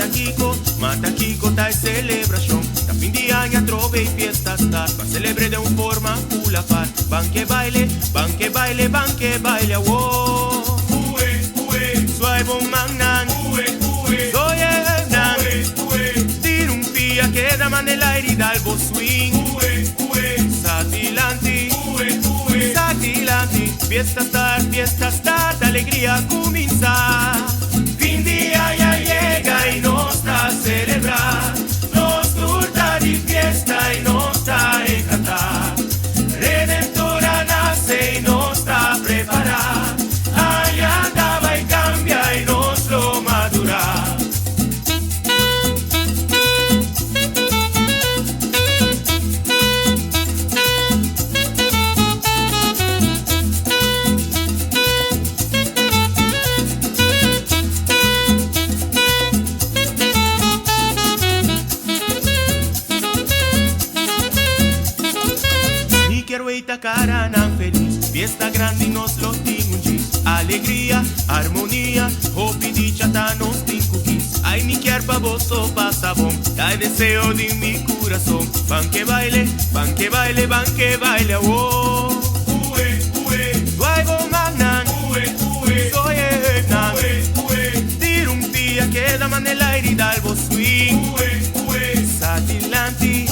Mata kiko, mata kiko ta e selebrashon. Ta fin di aña trobe i fiesta start. Pa selebr'é den un forma full apart. Ban ke baile, ban ke baile, ban ke baile awor. Suai bo mannan, soye heupnan. Tira un pia, keda manda el aire i dal bo swing. Sa dilanti, sa dilanti. Fiesta start, fiesta start, alegria cuminsa. Fin di aña yega y nos ta celebra. Nos tur ta di fiesta y nos ta encanta. Redentor a nace y nos ta prepara. Aña ta bay cambia y nos lo madura. Mi kier weita caranan feliz, fiesta grandi nos lo tin un djis. Alegria, armonia, hopi dicha ta nos tin cu kis. Ay mi kier pa boso pasa bon, ta e deseo di mi curason. Ban ke baile, ban ke baile, ban ke baile awor. Duai bo mannan, soy e heupnan. Tira un pia, keda manera el aire y dal bo swing. Sa dilanti,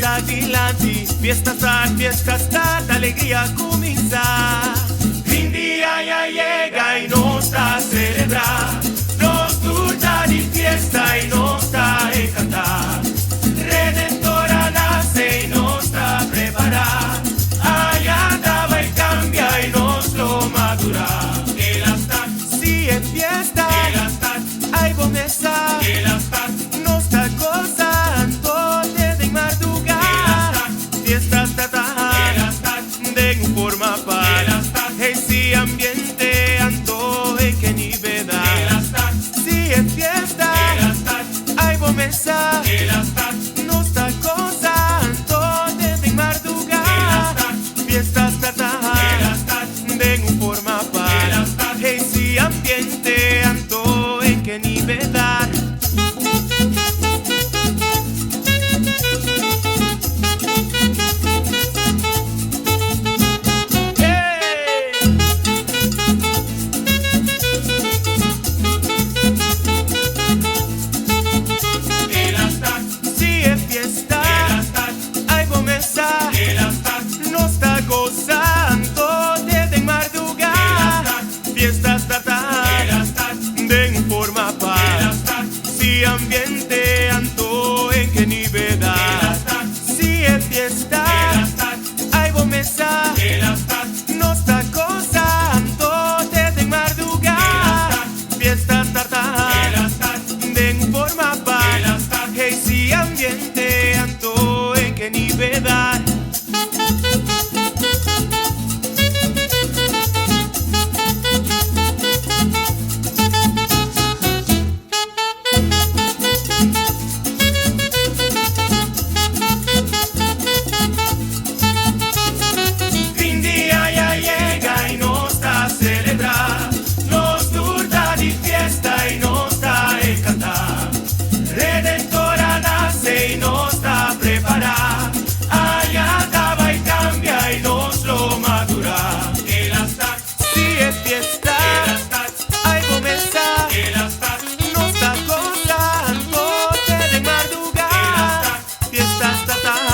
sa dilanti. Fiesta start, fiesta start, alegria cuminsa. Fin di aña yega y nos ta celebra. Nos tur ta di fiesta y nos ta encanta. Redentor a nace y nos ta prepara. Aña ta bay cambia y nos lo madura. Si e fiesta, ay bo mesa. Nos ta goza anto te den marduga. Fiesta ta ta den un forma par. Hey si ambiente anto hey ke ni beda. Si e fiesta, ay bo mesa. Nos ta goza anto te den marduga. Fiesta ta ta den un forma par. Hey si ambiente anto hey ke ni beda. Hey! Si e fiesta, ay bo mesa. Nos ta goza anto te den marduga. Fiesta ta ta den un forma par. Si ambiente anto en ke ni beda. Si e fiesta, ay bo mesa. Nos ta goza anto te den marduga. Fiesta ta ta den un forma par. Hey si ambiente anto en ke ni beda. Fin di aña yega y nos ta celebra. Nos tur ta di fiesta y nos ta encanta. Redentor a nace y nos ta prepara. Aña ta bay cambia y nos lo madura. Si e fiesta, ay bo mesa. Nos ta goza anto te den marduga. Fiesta ta ta.